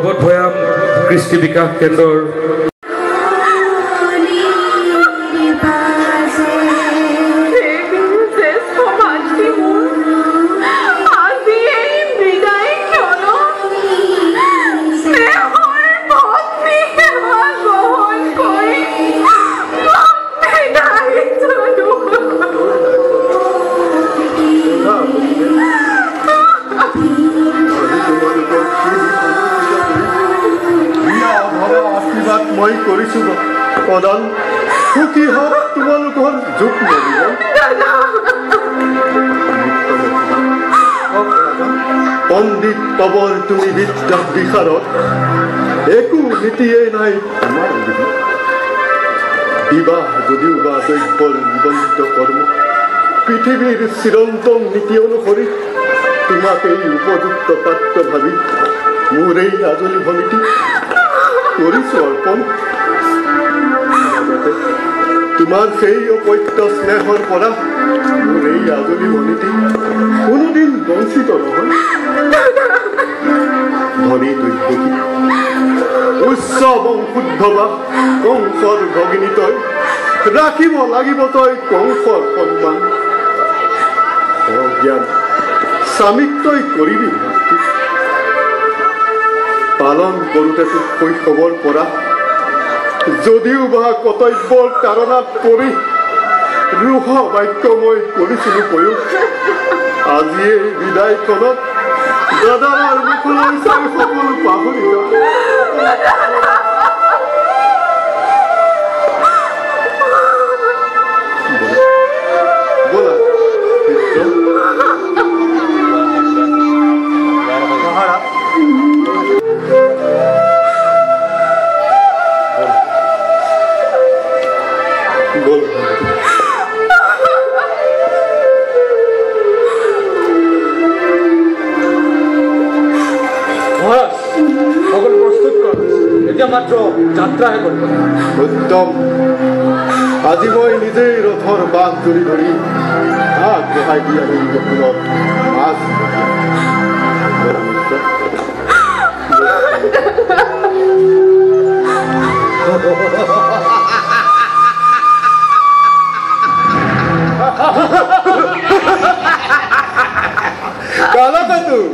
পৰ্বত ভৈয়াম কৃষ্টি বিকাশ কেন্দ্ৰৰ মই কৰিছো প্ৰদান সুখী হওক তোমালোকৰ যোগ লাগিব। পণ্ডিত পাবৰ তুমি বিদ্যা বিশাৰদ, একো নীতিয়ে নাই তোমাৰ। বিবাহ যদিও বা দৈব্যৰ নিবন্ধিত কৰ্ম, পৃথিৱীৰ চিৰন্তন নীতি অনুসৰি তোমাক এই উপযুক্ত পাত্ৰ ভাবি মোৰ এই আজলি ভনীটি কৰিছো অৰ্পণ। তোমাৰ সেই অপত্য স্নেহৰ পৰা মোৰ এই আজলি ভনীটি কোনোদিন বঞ্চিত নহয়। ভনী দৈৱকী, উচ্চ বংশোদ্ভৱা কংসৰ ভগিনী তই, ৰাখিব লাগিব তই কংসৰ সন্মান। অজ্ঞান স্বামীক তই কৰিবি ভক্তি, পালন কৰোঁতে তোক শৈশৱৰ পৰা যদিও বা কৰ্তব্যৰ তাৰণাত পৰি ৰূঢ় বাক্য মই কৰিছিলো প্ৰয়োগ, আজি এই বিদায়খনত দাদাৰ মুখলৈ চাই সকলো পাহৰি যাওঁ। ব'লা মাত্ৰ যাত্ৰাহে কৰিব। উত্তম, আজি মই নিজেই ৰথৰ বাঘ জুৰি ধৰি আগবঢ়াই দি আহিম দক্ষিণত মাছ।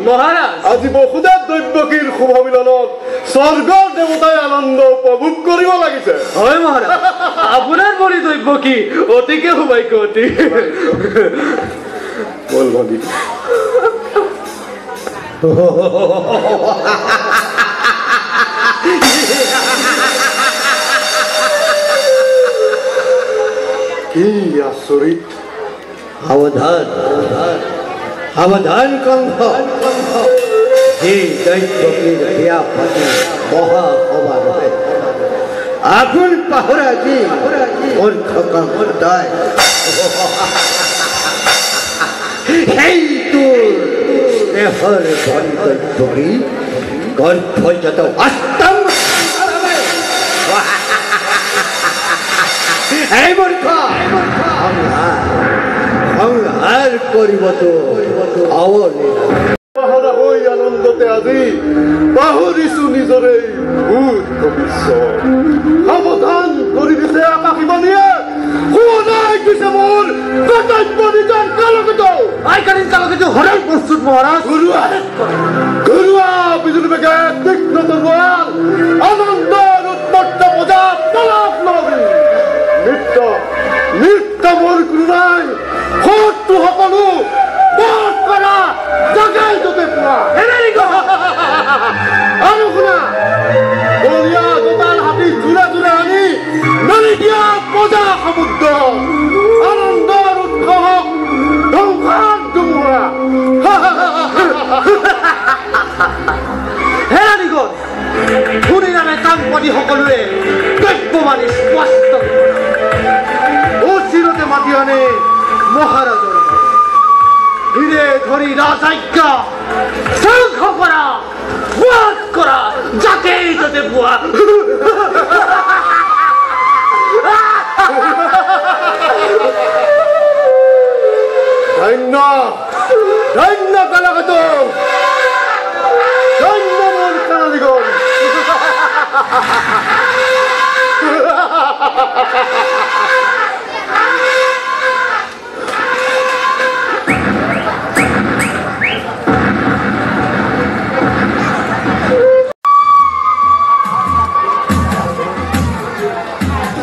মহাৰাজ, আজি বসুদেৱ দৈৱকীৰ শুভ মিলনত স্বৰ্গৰ দেৱতাই আনন্দ উপভোগ কৰিব লাগিছে। হয় মহাৰাজ, আপোনাৰ বলি দৈৱকী অতিকে সৌভাগ্যৱতী। বল ভনী, কি আচৰিত! সাৱধান সাৱধান কংস, যি দৈত্যকীৰ বিয়া পাতি মহাসভা ৰহে, আগুন পাহৰা যি মূৰ্খ কংস তই, সেইটোৰ স্নেহৰ বলি দৈত্যকী গৰ্ভজাত অষ্টম। এই মূৰ্খ, সংহাৰ কৰিবতো হৈ আনন্দতে আজি পাহৰিছো নিজৰে ভূত ভৱিষ্যত। সাৱধান কৰি দিছে আকাশীবাণীয়ে, শুনাই দিছে মোৰ কৰ্তব্য নিজৰ কালকেতু। আইকালীন কালকেতু হৰণ প্ৰস্তুত মহাৰাজ। ঘৰুৱা ঘৰুৱা বিজুলী বেগে তীক্ষ্ণ তৰোৱাল, আনন্দৰ উন্মত্ত প্ৰজা পলক নলবি। নৃত্য নৃত্য মোৰ কোনো নাই, শত্ৰু সকলো বধ কৰা জাগাই য'তে পোৱা। আৰু শুনা, বলীয়া দোতাল হাতী জোৰে জোৰে আনি মেলি দিয়া প্ৰজা সমুদ্ৰ, আনন্দৰ উৎসৱক ধ্বংসাৰ ধুমুহা। হেৰা নিগন, শুনি নামে কাম পাতি সকলোৱে দৈব্যবাণী স্পষ্ট অচিৰতে মাতি আনে মহাৰাজৰ ধীৰে ধৰি ৰাজাজ্ঞা ধ্বংস কৰা, বধ কৰা যাকেই য'তে পোৱা। ধন্য ধন্য কালাকাত, ধন্য মোৰ কানালিগণ।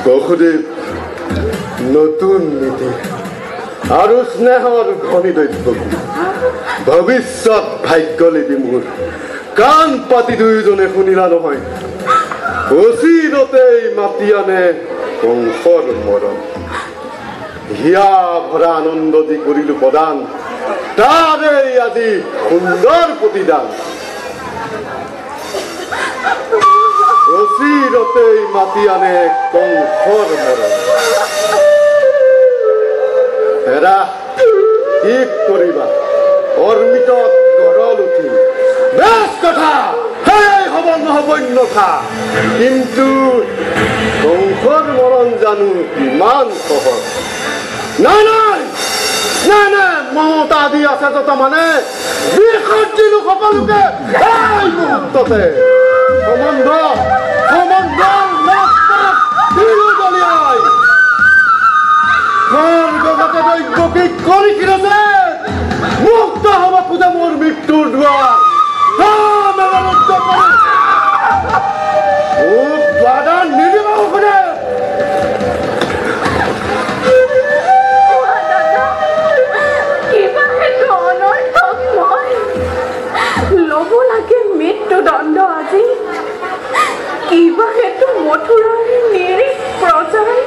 Basudev নতুন নীতি আৰু স্নেহৰ ঘনী দৈৱকী ভৱিষ্যত ভাগ্যলিপি মোৰ কাণ পাতি দুয়োজনে শুনিলা নহয়। অচিৰতেই মাতি আনে কংসৰ মৰণ। হিয়া ভৰা আনন্দ দি কৰিলো প্ৰদান, তাৰেই আজি সুন্দৰ প্ৰতিদান। অচিৰতেই মাতি আনে কংসৰ মৰণ। হেৰা কি কৰিবা, অৰ্মিতত গৰল উঠিল। বেছ কথা, সেয়াই হ'ব নহ'ব অন্যথা। কিন্তু কংসৰ মৰণ জানো কিমান সহজ। নাই নাই নাই নাই, মমতা দি আছে যত মানে বিষত দিলো সকলোকে এই মুহূৰ্ততে। সম্বন্ধ সম্বন্ধ দিলো দলিয়াই স্বৰ্গগত দৈৱকী কৰি কিৰছে মুক্ত হ'ব খোজে মোৰ মৃত্যুৰ দুৱাৰ। মোক বাধা নিদিব শুনে। ল'ব লাগে মৃত্যুদণ্ড আজি। কিবা সেইটো মথুৰাৰ নিৰীহ প্ৰজাই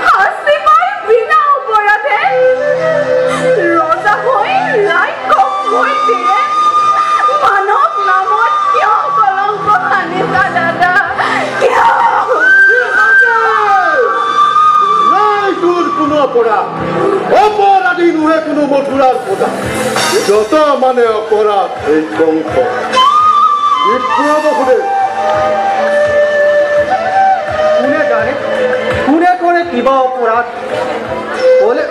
শাস্তি পাই বিনা অপৰাধে ৰজা হৈ ৰাক্ষস মূৰ্তিৰে মানৱ নামত কিয় কলংক সানিছা দাদা? কিয়? নাই তোৰ কোনো অপৰাধ, অপৰাধী নোহে কোনো মথুৰাৰ প্ৰজা। যত মানে অপৰাধ এই কংস। বসুদেৱ কোনে জানে কোনে কৰে কিবা অপৰাধ? ক'লে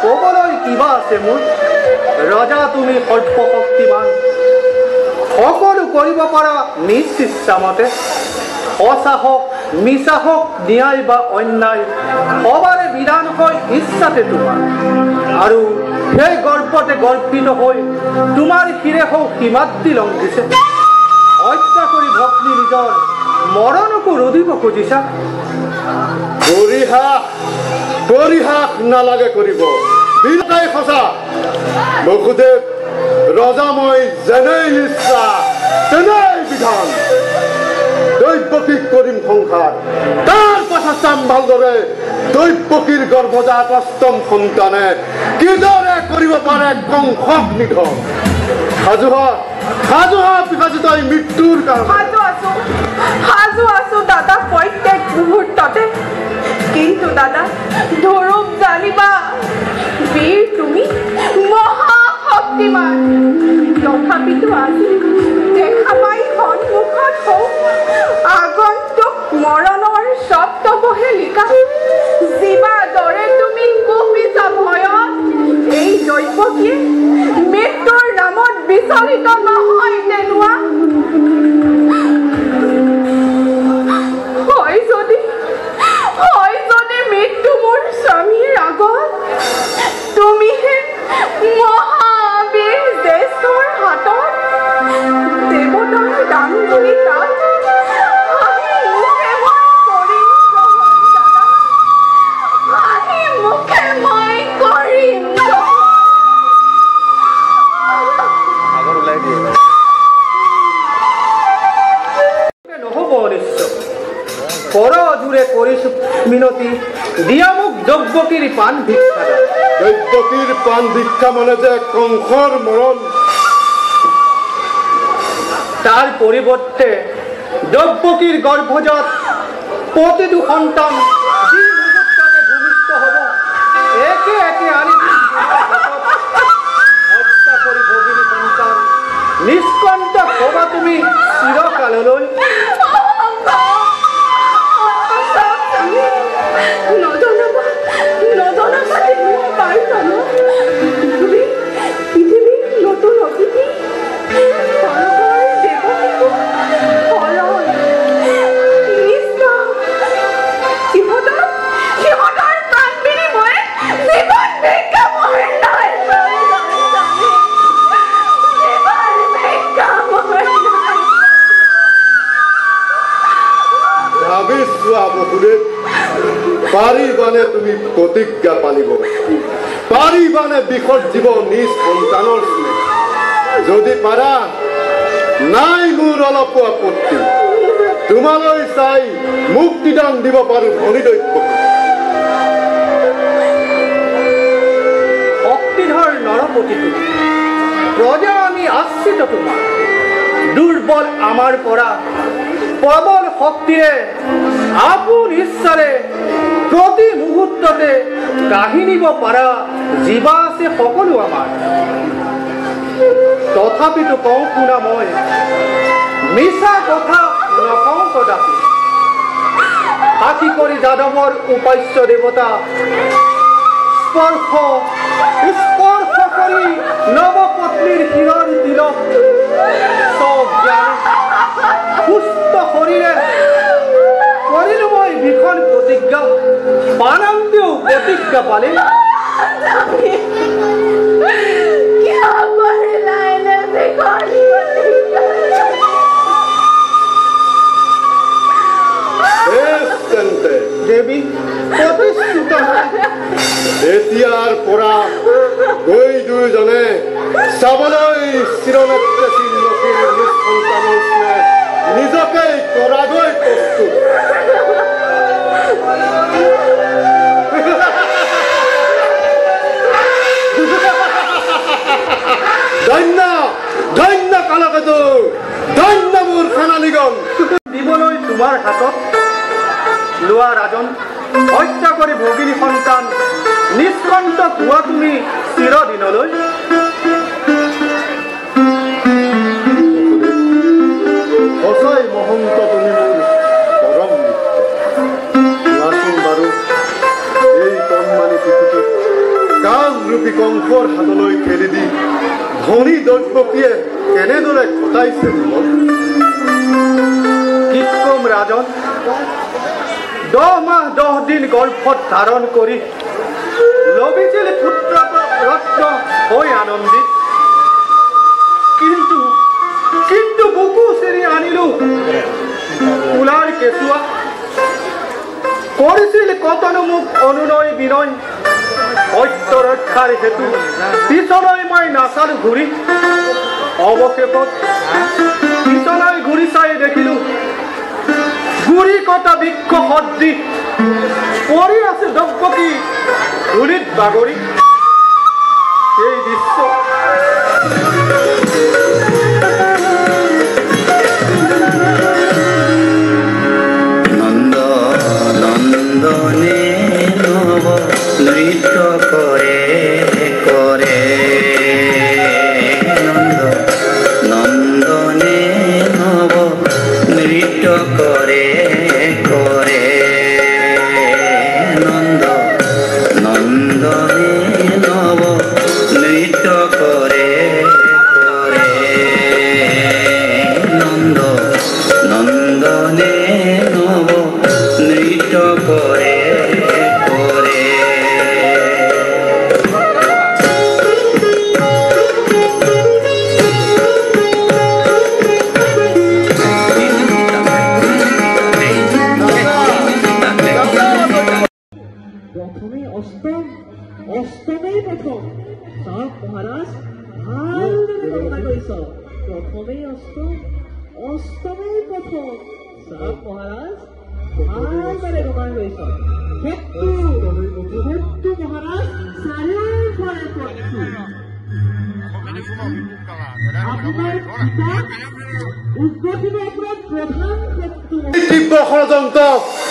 ক'বলৈ কিবা আছে মোৰ? ৰজা তুমি সৰ্বশক্তিমান, সকলো কৰিব পাৰা নিজ ইচ্ছামতে। সঁচা হওক মিছা হওক, ন্যায় বা অন্যায়, সবাৰে বিধান হয় ইচ্ছাতে তোমাৰ। আৰু সেই গৰ্বতে গৰ্বিত হৈ তোমাৰ শিৰে হওক সীমাদ্ৰি লংঘিছে। হত্যা কৰি ভগ্নী নিজৰ মৰণকো ৰুধিব খুজিছা। পৰিহাস পৰিহাস নালাগে কৰিব, বিলতাই সঁচা। বসুদেৱ ৰজা মই যেনেই ইচ্ছা তেনেই বিধান। দৈৱকীক কৰিম সংসাৰ, তাৰ পাছত চাম ভালদৰে দৈৱকীৰ গৰ্ভজাত অষ্টম সন্তানে কিদৰে কৰিব পাৰে কংসক নিধন। সাজু হ, সাজু হ পিশাচী তই মৃত্যুৰ কাৰণে। সাজু আছো, সাজু আছো দাদা প্ৰত্যেক মুহূৰ্ততে। কিন্তু দাদা ধৰূপ জানিবা, বীৰ তুমি মহাশক্তিমান। তথাপিতো আজি দেখা পাই সন্মুখত হওক আগন্তুক মৰণৰ শব্দবহে লিখা। যিবা দৰে তুমি কুপিছা ভয়ত, এই দৈৱকীয়ে মৃত্যুৰ নামত বিচলিত নহয় তেনেকুৱা। হয় যদি, হয় যদি মৃত্যু মোৰ স্বামীৰ আগত, তুমিহে মহাবীৰ জ্যেষ্ঠৰ হাতত দেৱতাৰ দান বুলি তাত হাঁহি মুখে মই কৰিম গ্ৰহণ দাদা, হাঁহি মুখে মই কৰিম গ্ৰহণ। নহ'ব অনিশ্চ, কৰ জোৰে কৰিছো মিনতি, দিয়া মোক দৈৱকীৰ পাণ ভিক্ষা। দৈৱকীৰ পাণ ভিক্ষা মানে যে কংসৰ মৰণ। তাৰ পৰিৱৰ্তে দৈৱকীৰ গৰ্ভজাত প্ৰতিটো সন্তান যি মুহূৰ্ততে ভূমিষ্ঠ হ'ব, একে একে আনি হত্যা কৰি ভগিনী সন্তান নিষ্কণ্টক হ'বা তুমি চিৰকাললৈ। নজনাবা, নজনাবা তেনেকুৱা পাইছানো। পৃথিৱীৰ নতুন অতিথি স্বৰ্গৰ দেৱশিশু সৰল পাৰিবানে তুমি প্ৰতিজ্ঞা পালিব? পাৰিবানে বিসৰ্জিব নিজ সন্তানৰ স্নেহ? যদি পাৰা, নাই মোৰ অলপো আপত্তি। তোমালৈ চাই মুক্তিদান দিব পাৰো ভনী দৈব্যক। শক্তিধৰ নৰপতিটো প্ৰজা আমি আশ্ৰিত তোমাৰ। দুৰ্বল আমাৰ পৰা প্ৰবল শক্তিৰে আপোন ইচ্ছাৰে প্ৰতি মুহূৰ্ততে কাঢ়ি নিব পাৰা জীৱা আছে সকলো আমাৰ। তথাপিতো কওঁ শুনা, মই মিছা কথা নকওঁ কদাপি। সাক্ষী কৰি যাদৱৰ উপাস্য দেৱতা স্পৰ্শ স্পৰ্শ কৰি নৱপত্নীৰ শিৰৰ তিলক স্বজ্ঞানে সুস্থ শৰীৰে কৰিলো মই ভীষণ প্ৰতিজ্ঞা। পানান্তেও প্ৰতিজ্ঞা পালে। দেৱী প্ৰতিশ্ৰুত। এতিয়াৰ পৰা গৈ দুয়োজনে চাবলৈ চিৰনেত্ৰে চিহ্নকীৰ নিজ সন্তানৰ স্নেহ নিজকেই কৰাগৈ প্ৰস্তুত। ধন্য ধন্য কালকেতু, ধন্য মোৰ সেনানীগণ। দিবলৈ তোমাৰ হাতত লোৱা ৰাজন, হত্যা কৰি ভগিনী সন্তান নিষ্কণ্ট হোৱা তুমি চিৰদিনলৈ। সঁচাই মহন্ত তুমি মোৰ পৰম মিত্ৰ। কোৱাচোন বাৰু, এই কণমানি শিশুটিক কালৰূপী কংসৰ হাতলৈ ঠেলি দি ধনী দৈৱকীয়ে কেনেদৰে কটাইছে জীৱন? কি কম ৰাজন, 10 মাহ 10 দিন গৰ্ভত ধাৰণ কৰি লভিছিল পুত্ৰ ৰত্ন হৈ আনন্দিত। কিন্তু কিন্তু বুকু চিৰি আনিলো কোলাৰ কেঁচুৱা। কৰিছিল কতনো মোক অনুনয় বিনয়, সত্য ৰক্ষাৰ হেতু পিছলৈ মই নাচালো ঘূৰি। অৱশেষত পিছলৈ ঘূৰি চাই দেখিলো গুৰি কটা বৃক্ষ সদৃশ পৰি আছে দৈৱকী ধূলিত বাগৰি। সেই দৃশ্য নন্দ নন্দনে নব নৃত্য কৰে কৰে। নন্দ নন্দনে নব নৃত্য কৰে কৰে। নন্দ নন্দনে নব নৃত্য কৰে কৰে। নন্দ নন্দনে নব নৃত্য কৰে কৰে। প্ৰথমে অষ্টম, অষ্টমেই প্ৰথম। চাওক মহাৰাজ, ভালদৰে গণনা কৰিছ। প্ৰথমেই অষ্টম, অষ্টমেই প্ৰথম। চাওক মহাৰাজ, ভালদৰে গণনা কৰিছ। শত্ৰু শত্ৰু মহাৰাজ, চাৰিওফালে শত্ৰু। আপোনাৰ পিতা উগ্ৰসেনে আপোনাৰ প্ৰধান শত্ৰু। এই তীব্ৰ ষড়যন্ত্ৰ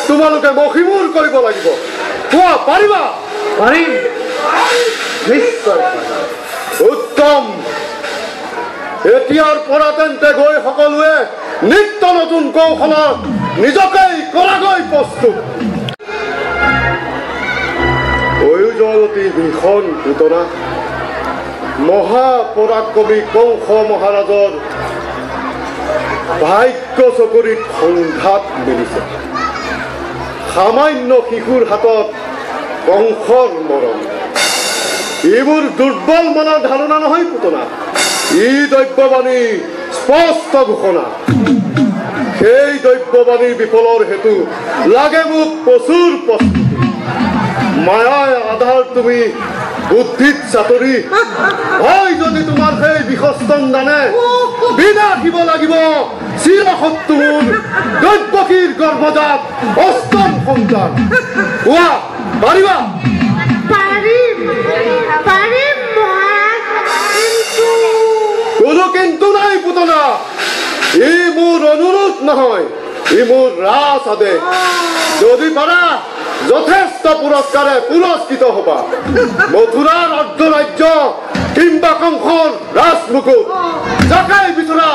তোমালোকে মষিমূৰ কৰিব লাগিব। কোৱা, পাৰিবা? পাৰিম, নিশ্চয় পাৰিম। উত্তম। এতিয়াৰ পৰা তেন্তে গৈ সকলোৱে নিত্য নতুন কৌশলত নিজকেই কৰাগৈ প্ৰস্তুত। প্ৰয়োজন অতি ভীষণ ঘটনা। মহাপৰাক্ৰমী কংস মহাৰাজৰ ভাগ্য চকৰিত সংঘাত মিলিছে। সামান্য শিশুৰ হাতত কংসৰ মৰণ, এইবোৰ দুৰ্বল মনৰ ধাৰণা নহয় পুতনা, ই দৈব্যবাণী স্পষ্ট ঘোষণা। সেই দৈব্যবাণীৰ বিফলৰ হেতু লাগে মোক প্ৰচুৰ প্ৰস্তুতি। মায়াই আধাৰ তুমি বুদ্ধিত চাতৰি হয় যদি তোমাৰ সেই বিষস্তন দানে বিনাশিব লাগিব চিৰশত্ৰু মোৰ দৈৱকীৰ গৰ্ভজাত অষ্টম সন্তান। কোৱা, পাৰিবা? পাৰিম পাৰিম মহাৰাজ, কিন্তু কোনো কিন্তু নাই পুতনা। ই মোৰ অনুৰোধ নহয়, ই মোৰ ৰাজ আদেশ। যদি পাৰা যথেষ্ট পুৰস্কাৰে পুৰস্কৃত হবা। মথুৰাৰ অৰ্ধৰাজ্য কিম্বা কংসৰ ৰাজমুকুট, যাকেই বিচৰা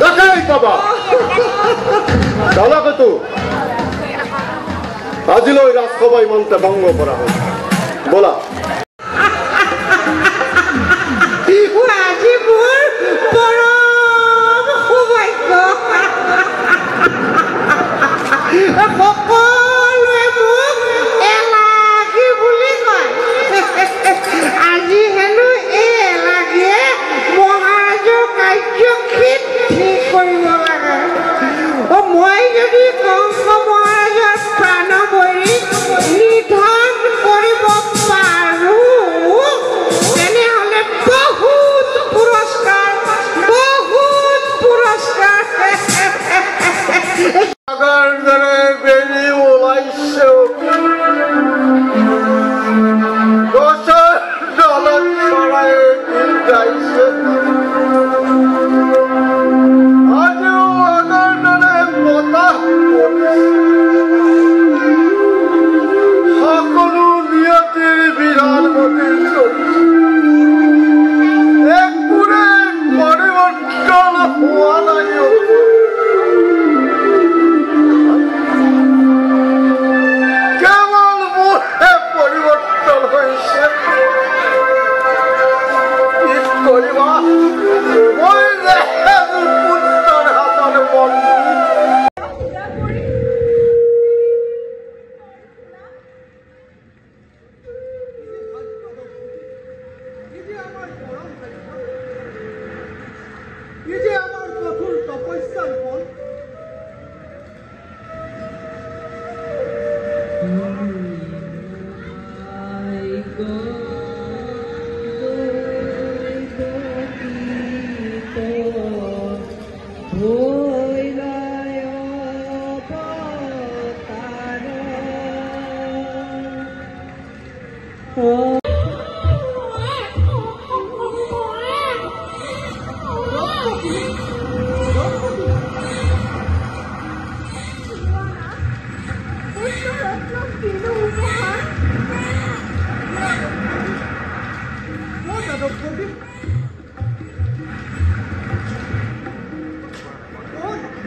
তাকেই পাবা। তালাকেতো আজিলৈ ৰাজসভা ইমানতে ভংগ কৰা হ'ল। ব'লা। আজি মোৰ পৰম সৌভাগ্য, সকলোৱে মোক এলাগী বুলি কয়। আজি হেনো এই এলাগীয়ে মহাৰাজৰ কাৰ্য সিদ্ধি কৰিব লাগে। অ, মই যদি কংস মহাৰাজৰ প্ৰাণবৰী নিধন কৰিব পাৰো, তেনেহ'লে বহুত পুৰস্কাৰ, বহুত পুৰস্কাৰ। আগৰ দৰে বেলি ওলাইছে, গছৰ ডালত চৰাইয়ে গীত গাইছে, আজিও আগৰ দৰে বতাহ বলিছে। সকলো নিয়তিৰ বিধান মতে চলিছে, একোৰে পৰিৱৰ্তন হোৱা নাই। কেৱল মোৰহে পৰিৱৰ্তন হৈছে। কি কৰিবা, মই যে মোৰ পুত্ৰৰ হাতত বন্দী। ই যে আমাৰ কঠোৰ তপস্যাৰ ফল।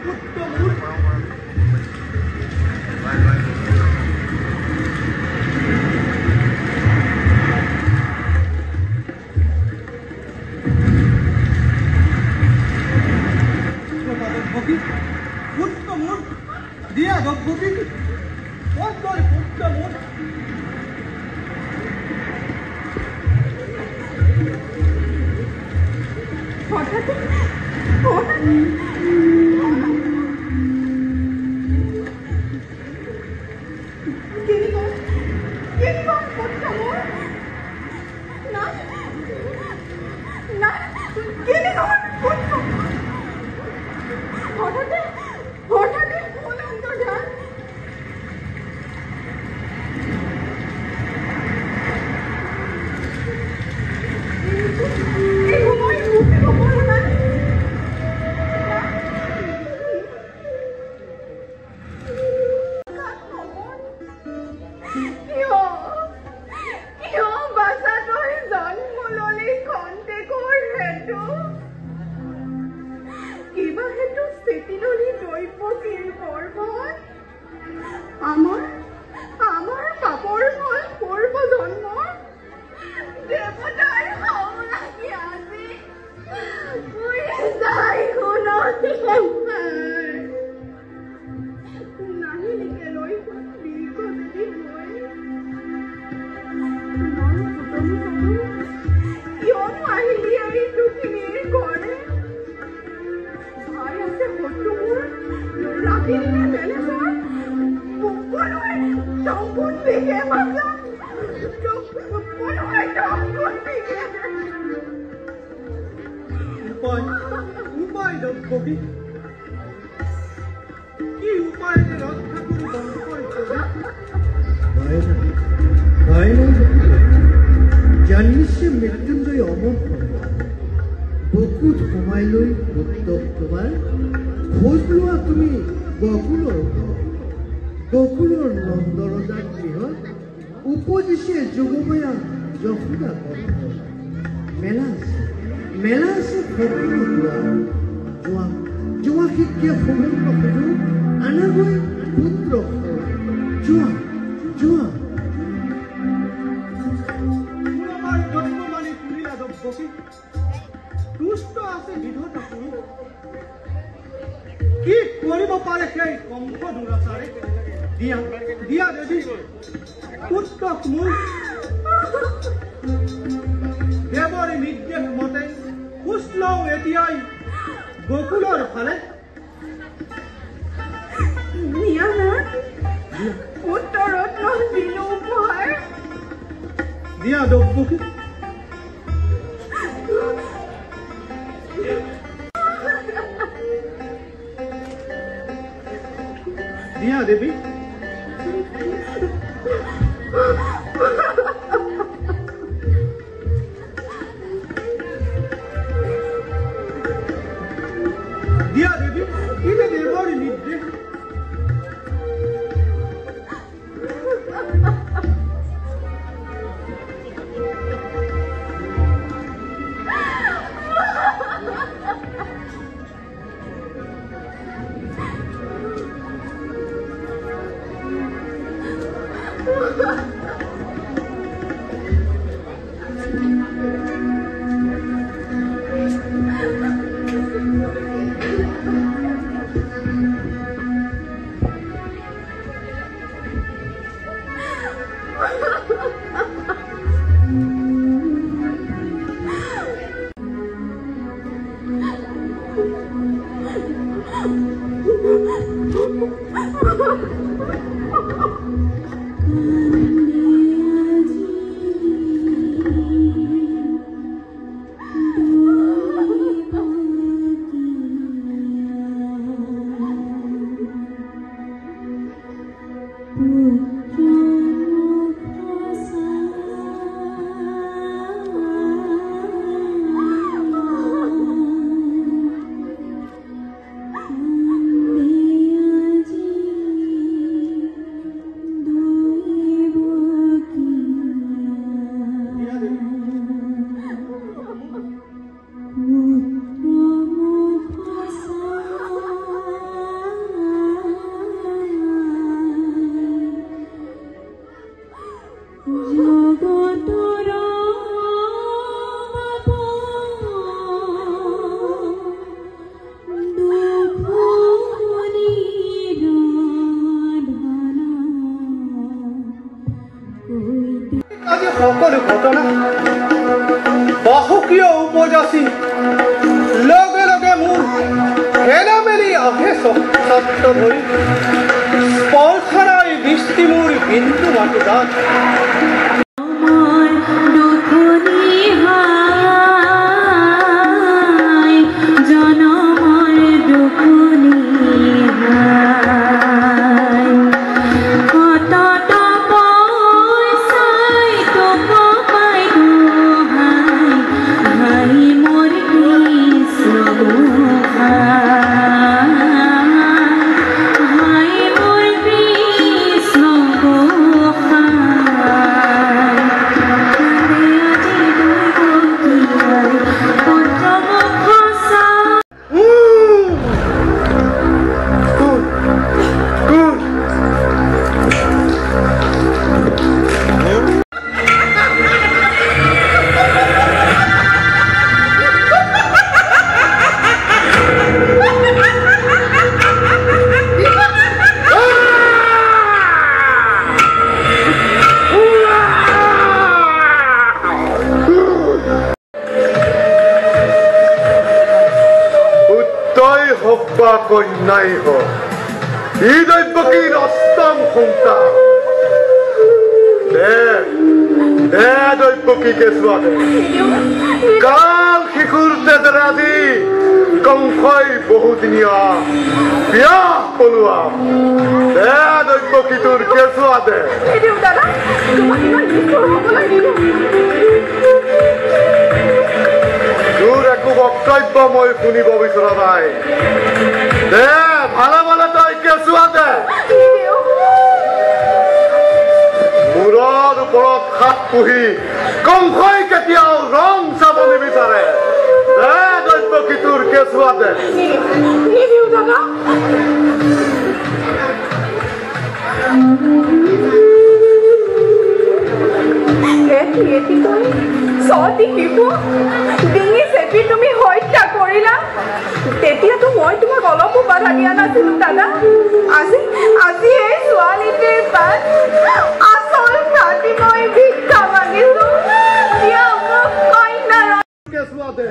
পুত্ৰ মোৰ? পুত্ৰ মোৰ, দিয়া দৈৱকী, ক'ত গ'ল পুত্ৰ মোৰ? হঠাৎ কেনি গ'ল, কেনি গ'ল পুত্ৰ মোৰ? না না, কেনি গ'ল পুত্ৰ? হঠাতে হঠাতে হ'ল অন্তৰ্ধান। এই সময় ৰখিব পৰা নাই। কিয়, কিয় বাছা তই জন্ম ললি খন্তেকৰ হেতু? কিবা হেতু স্থিতি ললি দৈৱকীৰ গৰ্ভত? আমাৰ আমাৰ পাপৰ ফল পূৰ্ব জন্ম দেৱতাৰ হাওৰাকি আজি উৰি যায় সোণৰ সংসাৰ। নাহিলিকে লৈ দীৰ্ঘ যদি হৈ নৰ পুতনি হলো, কিয়নো আহিলি এই দুখিনীৰ ঘৰে? ভাই আছে শত্ৰু মোৰ, ৰাখিলি নে বেলেগৰ? সকলোৱে সম্পূৰ্ণ দিশে বাছা। উপায় উপায় দৈৱকী, কি উপায়েৰে ৰক্ষা কৰি বংশৰ ভয় নাই, ভয় নাই। জানিছে মৃত্যুঞ্জয় অমৰ বকুত সোমাই লৈ পুত্ৰক তোমাৰ খোজ লোৱা তুমি গকুলৰ গকুলৰ নন্দ ৰজাৰ গৃহত উপজিছে যোগমায়া যশোদা গৰ্ভ। মেলা আছে, মেলা আছে সকলো দুৱাৰ। যোৱা যোৱা শিক্ষা সুবৰ্ণ সুযোগ আনাগৈ পুত্ৰ, যোৱা যোৱা। আমাৰ জন্মবাণী শুনিলা দৈৱকী, দুষ্ট আছে বিধতা পুৰুষ, কি কৰিব পাৰে সেই কংস দুৰাচাৰে? দিয়া দিয়া দেৱী পুত্ৰক মোৰ। দেৱৰ নিৰ্দেশ মতে খোজ লওঁ এতিয়াই গকুলৰ ফালে। নিয়া না পুত্ৰৰত্ন দিলো উপহাৰ। দিয়া দৈৱকী। দিয়া দেৱী। দিয়া দেৱী, ই যে দেৱৰ নিৰ্দেশ। দিয়া দেৱী। আজি সকলো ঘটনা বাহুকীয় উপযাচি লগে লগে মোৰ হেলা মেলি আহে সত্য ধৰি, স্পৰ্শৰাই দৃষ্টি মোৰ বিন্দু মাতো গাত। হওক বা কন্যাই হওক, ই দৈৱকীৰ অষ্টম সন্তান। দে দে দৈৱকী কেঁচুৱা দে। নিদিওঁ। কাল শিশুৰ তেজেৰে আজি কংসই বহুদিনীয়া বিয়া পলোৱা। দে দৈৱকী তোৰ কেঁচুৱা দে। তোৰ একো বক্তব্য মই শুনিব বিচৰা নাই। দে ভালে ভালে তই কেঁচুৱা দে। মূৰৰ ওপৰত সাপ পুহি কংসই কেতিয়াও ৰং চাব নিবিচাৰে। দে দৈৱকী তোৰ কেঁচুৱা দে। ছটি শিশু ডিঙি চেপি তুমি হত্যা কৰিলা, তেতিয়াতো মই তোমাক অলপো বাধা দিয়া নাছিলো দাদা। আজি আজি এই ছোৱালীটিৰ পাত আচল খাটি মই ভিক্ষা মাগিছো। দিয়া মোক কন্যা। কেঁচুৱা দে।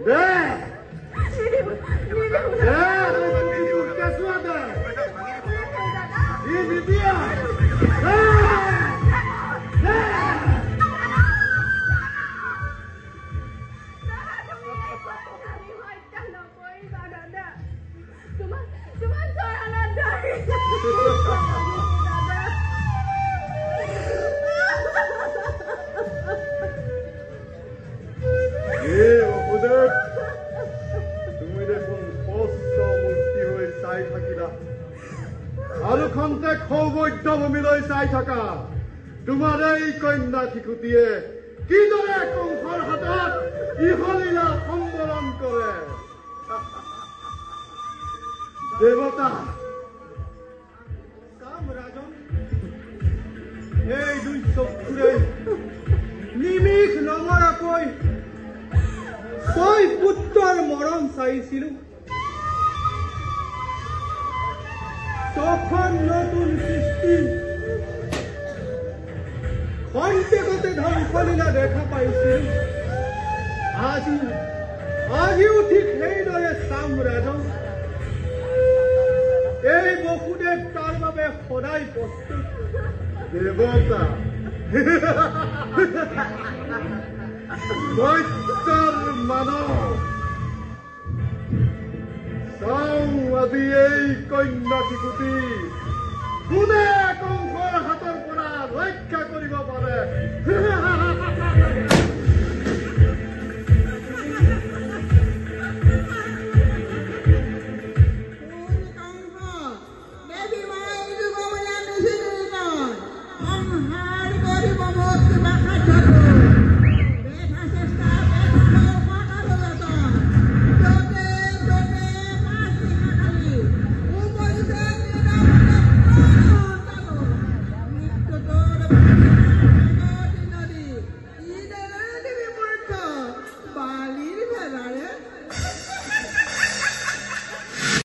দে কেঁচুৱা দে। নিদিয়া। তুমি দেখোন স্পষ্ট মূৰ্তি হৈ চাই থাকিলা আৰু খন্তেক সৌবৈদ্য ভূমিলৈ চাই থাকা। তোমাৰ এই কন্যা শিশুটিয়ে কিদৰে কংসৰ হাতত ইহলীলা সম্বৰণ কৰে। দেৱতা কাম ৰাজন, এই দুই চকুৰে নিমিষ নমৰাকৈ ছয় পুত্ৰৰ মৰণ চাইছিলো। ছখন নতুন সৃষ্টি খন্তেকতে ধ্বংসলীলা দেখা পাইছিল। আজিও ঠিক সেইদৰে চাম ৰাজন। এই বসুদেৱ তাৰ বাবে সদায় প্ৰস্তুত। দেৱতা দৈত্যৰ মানৱ, চাওঁ আজি এই কন্যা শিশুটি কোনে কংসৰ হাতৰ পৰা ৰক্ষা কৰিব পাৰে।